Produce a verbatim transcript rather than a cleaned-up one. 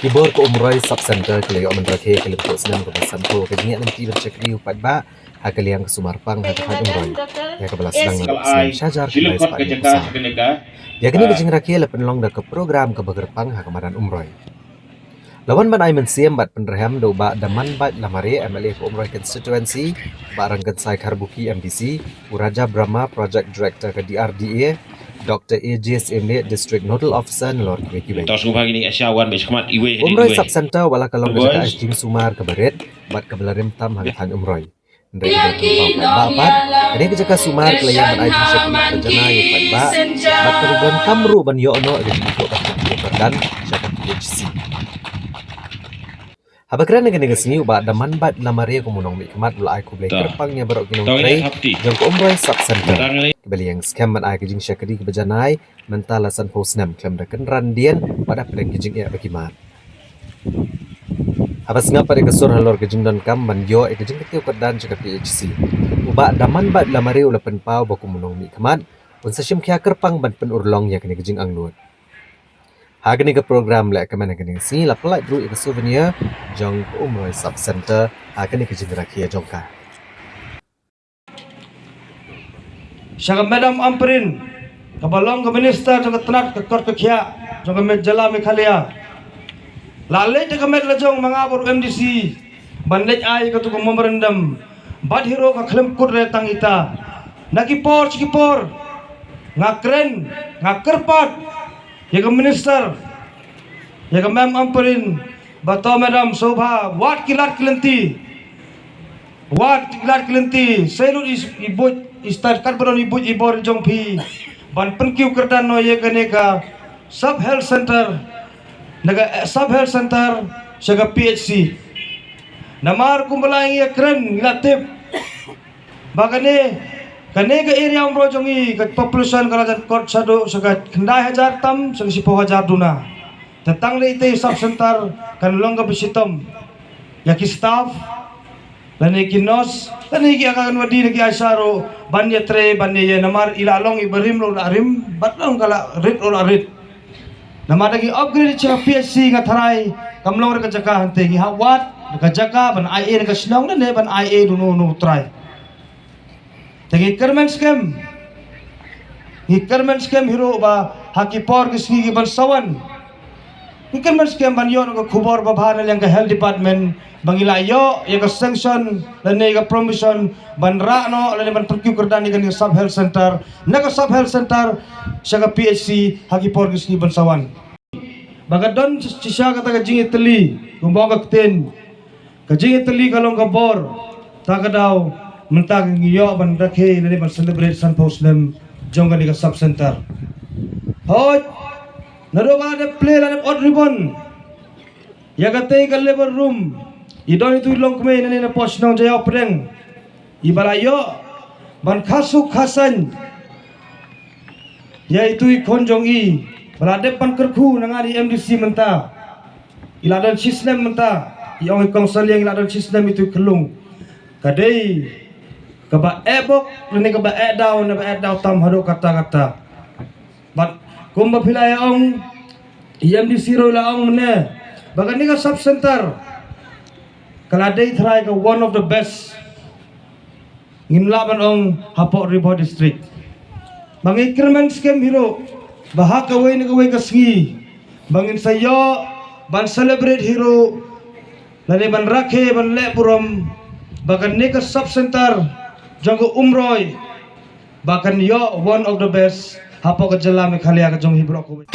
Ki bor ka Umroi Sub Center ka la ïoh ban rakhe ha ka lympung snem kaba sanphew ka jingïaid lynti ban shakri u paidbah ha ka liang ka sumar pang ha ka thaiñ Umroi, ïa kaba la sdang naduh u snem shi hajar khyndai spah hynñiewphew saw. Ïa kane ka jingrakhe la pynlong da ka program kaba kyrpang ha ka madan Umroi. La wan ban ai mynsiem bad pynrhem da u Bah Damanbait Lamare, M L A ka Umroi Constituency, Bah Rangkynsai Kharbuki, M D C, u Raja Brahma, Project Director ka D R D A, Doctor A J Syiem, District Nodal Officer, nalor kiwei kiwei. Tau sngewbha kine ki asha wan bad shakmat iwei hadien Umroi iwei. Sub Center wat la ka long ka jaka ai jingsumar kaba rit bad kaba la rim tam ha ka thaiñ Umroi. Hynrei kaba pynpaw paidbah pat, kane ka jaka sumar ka la ïeng ban ai jingshakri kaba janai ïa u paidbah bad ka la donkam ruh ban ïoh noh ïa ka jingïathuh bad ka jingïathuh kyrdan sha ka P H C. Haba kren ha kane ka sngi, u Bah Damanbait Lamare kum u nongmihkhmat u la ai khublei kyrpang ïa baroh ki nongtrei jong ka Umroi Sub Center kiba la ïeng skhem ban ai ka jingshakri kaba janai mynta la sanphew snem khlem da kynran dien bad da pdeng ki jingeh ba ki mad. Haba sngap pat ïa ka sur halor ka jingdonkam ban ïoh ïa ka jingkyntiew kyrdan sha ka P H C, u Bah Damanbait Lamare u la pynpaw ba kum u nongmihkhmat un sa shim khia kyrpang ban pynurlong ïa kane ka jingangnud. Ha kane ka program lehkmen ha kane ka sngi la pyllait ruh ïa ka souvenir jong ka Umroi Sub Center ha kane ka jingrakhe jong ka. Sha ka Madam Ampareen, kaba long ka Minister jong ka tnat ka kot ka khiah jong ka Me-, jylla Meghalaya. La leit da ka met la jong ma nga bad u M D C ban leit ai katu ka memorandum. Bad hi ruh ka khlem kut re tang ita. Na ki por sha ki por nga kren, nga kyrpad ïa ka Minister, ïa ka Ma'am Ampareen, ba to Madam sngewbha wad ki lad ki lynti, wad ki lad ki lynti, sa lut i, i buit, i stad katba don i buit i bor jong phi ban pynkiew kyrdan noh ïa kane ka Sub Health Center, na ka, eh, Sub Health Center sha ka P H C. Namar kumba la ngi ïa kren ngi la tip ba kane, kane ka area Umroi jong ngi ka population ka la jan kot shaduh sha ka khyndai hajar tam sha ka shiphew hajar duna. Te tang lei te Sub Center kan long kaba shitom ïa ki staff lane ki nurse lane ki Anganwadi lane ki ASHA ruh ban ïatrei ban ïa, namar i la long iba rim ruh la rim bad long ka la rit ruh la rit. Namar da ki upgrade sha P H C nga tharai kam long re ka jaka hangtei, ngi hap wad re ka jaka ban ai ei na ka shnong lane ban ai ei da uno uno u trai. Te ngi kyrmen skhem, ngi kyrmen skhem hi ruh ba ha ki por ki sngi ki ban sa wan ngi kyrmen skhem ban ïoh noh ka khubor babha na liang ka Health Department ba ngi la ïoh ïa ka sanction lane ka permission ban rah noh lane ban pynkiew kyrdan ïa kane ka Sub Health Center, na ka Sub Health Center sha ka P H C ha ki por ki sngi ban sa wan. Ba ka don shisha kata ka jingïatylli kumba ong ka ktien, ka jingïatylli ka long ka bor. Ta ka daw mynta ka ngi ïoh ban rakhe lane ban celebrate sanphew snem jong kane ka Sub Center. Hooid, naduh ba la dep plie la dep ot ribbon ïa katei ka labour room, i don itu i longkmie na ne na poh shnong Jaiaw Pdeng, iba la ïoh ban kha suk kha saiñ ïa itu i khun jong i ba la dep ban kyrkhu na nga i M D C mynta. I la don shisnem mynta, i ong i kong Saliang i la don shisnem itu i khyllung. Ka dei kaba eh bok lane kaba eh daw, ne ba eh daw tam haduh katta katta. Bad kumba phi la ïa ong, i M D C ruh i la ong mynne ba kane ka Sub Center ka la dei tharai ka one of the best, ngim lah ban ong hapoh Ri Bhoi District. Ba ngi kyrmen skhem hi ruh ba ha kawei na kawei ka sngi ba ngin sa ïoh ban celebrate hi ruh lane ban rakhe ban leh burom ba kane ka Sub Center jong ka Umroi ba kan ïoh one of the best hapoh ka jylla Meghalaya ka jong hi baroh kawei.